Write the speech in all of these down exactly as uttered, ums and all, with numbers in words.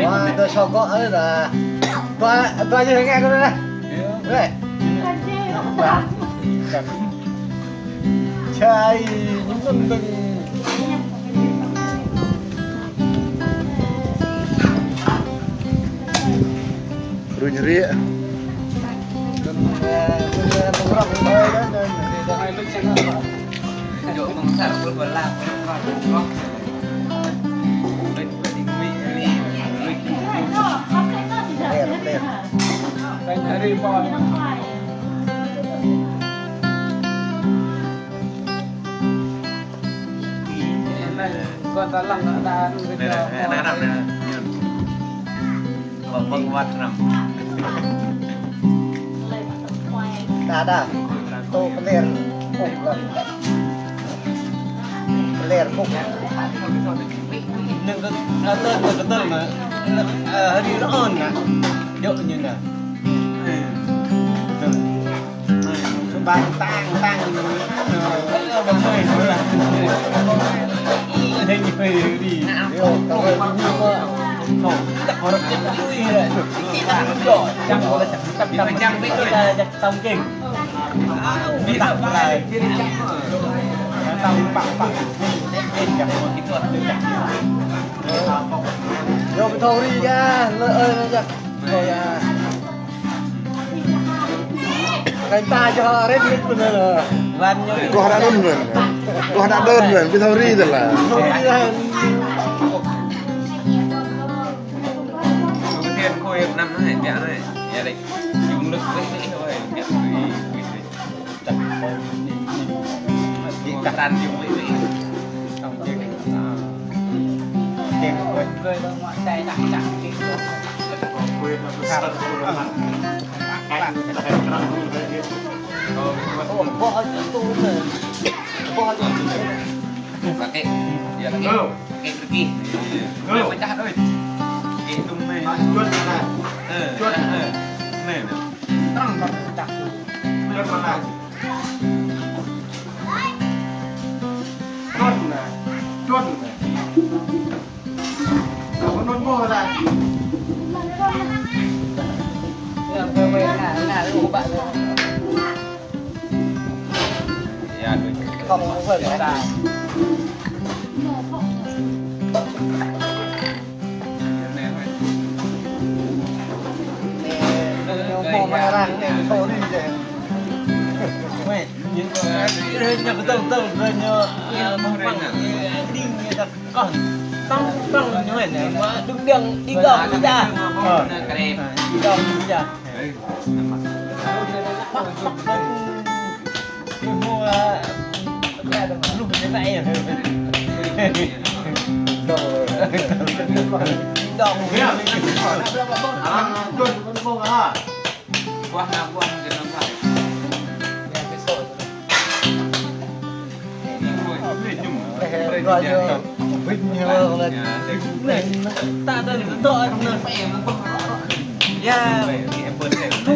Wah, tuh sogok aja dah. Tuh, tuh aja ngek aku dah. Boleh? Chai, nyusun tuh. Rui nyeri. Nè, nè, nè, nè. Bơ̆ng, bơ̆ng wăt năm. Đa, đa. Tô pơlir kŭk lăm. Pơlir kŭk. Nâng kơ, kơ tơl, kơ tơl mă. Ơ, hơri rơ̆n nă. Djơ̆ ñu nă. Tơl. Bang tang tang. Yo, ƀu thâo ri ya, lơ ơi ya. Ơ ya. Kơ ta cho rét mít bơnê lơ. Wan ñu. Kơ hơđa đơ̆n bơnê. Kơ hơđa đơ̆n bơnê, ƀu thâo ri tơlơi. Thâo ri tơlơi. Thiên khôi năm nó hãy mẹ nó hãy. Ya đếch. Dùng lực với cái thôi. Mẹ tui. Pakai, ya, pakai. Pakai pergi. Boleh pecah, doi. Pakai itu, nih. Cuat, nah. Eh, cuat, nah. Nih, nih. Terang, pecah. Cuat, mana? Đôn nè, đôn nè. Đôn nè bô ra. Không, không phải là Ya, tu,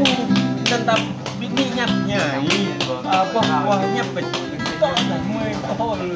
tentang bini ñăp ñai. Apa, wah, ñăp, betul, tak mui, apa, lu.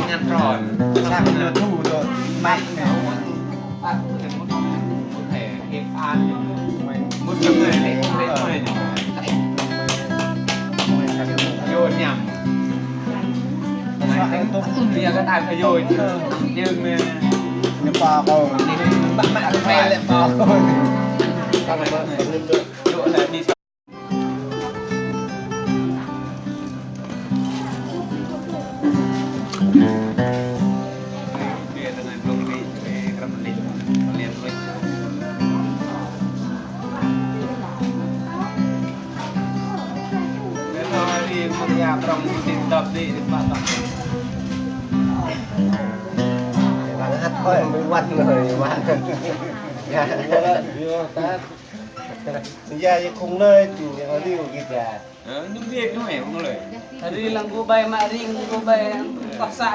Ngăn tròn. Sắp nó thu rồi. Mát này. Mút thẻ hiệp an. Mút năm người lệ, lệ mười. Vô nhầm. Bây giờ cái tay phải vô. Nhưng mà, nhưng mà cô, bạn, bạn phải lệ mười. Vô là đi. Banget thôi, mới quanh rồi, quanh. Giờ không nơi thì nó đi của kita. Ơ, ñu biă ñu ĕp ngă lơi. Ri lăng gơ̆ ƀai mă ring gơ̆ ƀai kơsă.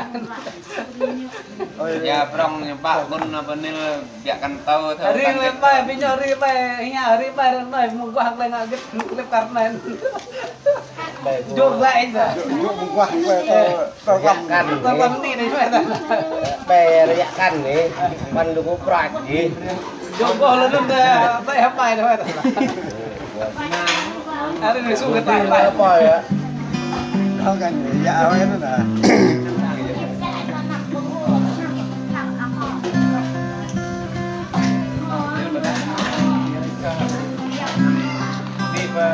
Ơi, ya, prong ñu pă ƀôn nă pơnil biă kăn tao thơ. Ri lăng ƀai, ƀing ñu ri ƀai, hia ri ƀai, ri ƀai, mơguah lĕ ngă git, lĕ karnen. Jur lain dah. Jur mơguah, ƀai tao, tao kăm. Tao kăm ni ni, ƀai tao. Ƀai rơyak kăn ni, măn lu gơ̆ prăk ni. Jur gơ̆ lơ nun dah, ƀai hăp ƀai dah, ƀai tao. Ada ni suka tak apa ya? Kau kan ya awal itu dah. Ini apa?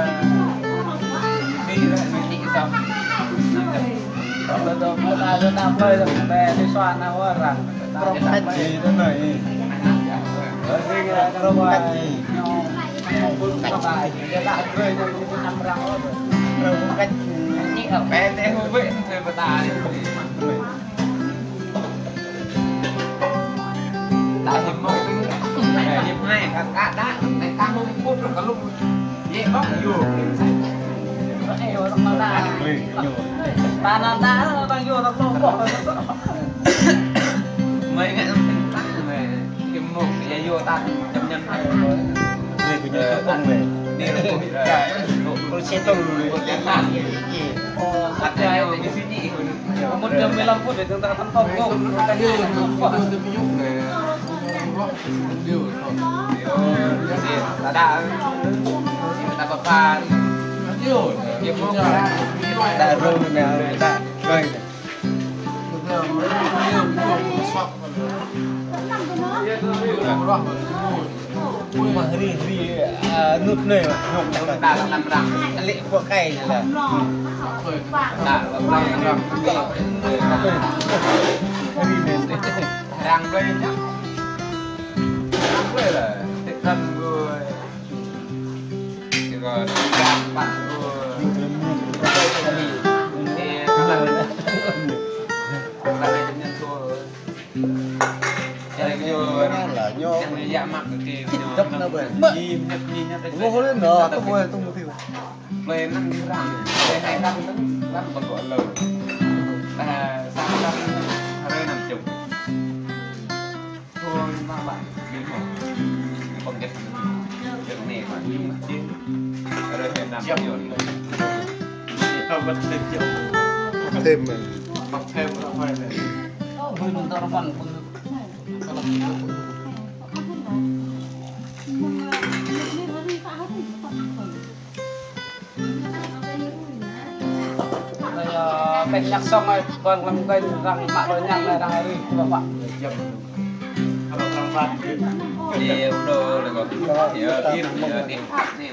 Ini lah, ini kita. Kalau dah buat ada nama, dah, dah, di sana orang. Prong kaji anai. Prong kaji. Prong kaji. Tanah, tanah, orang yo, orang kelompok. Mai ngă năm tăn mơi, kơ mơ̆, ya yo tăn, jăm ñăn. Ni kơ ñu tông mơi. Ni kơ ñu tông mơi. Kơ ñu tông mơi. Ơ, ada yang di sini. Một trăm mười lăm phút để chúng ta thăm tông gốc. Ada. Ada apa-apa. Ada rumah, ada. Mă ri, ri, ơ, nut nê, nut nê. Đa lăm răng. Lĕ pô kai nê lah. Đa lăm răng. Ri nê. Răng ri. Răng ri lah. Tết thân rồi. Thì còn răng bạn rồi. Thì là, là nhân thua. Cái này kêu là nhôm. Cái này dạ mặn kì nhôm. Dốc nó bền. Nhôm, nhôm, nhôm, nhôm. Vô lên đó, tôi mua, tôi mua kêu. Plei năm răng, plei hai răng, răng còn gọi là, à, sang răng, rơi năm chục. Thôi mà bạn, đi mà. Không biết. Việc này mà, nhưng mà chứ. Rơi hai năm chục. Không, vẫn thêm chục. Thêm mà. Hoặc thêm nó phải là Ôi, mình tao nó bằng con. Rồi, ờ, bên nhạc sống này, vâng, làm cái răng mạ rồi nhạc này, răng ri, Bapak. Iya, udah, udah kok. Iya, iya, iya.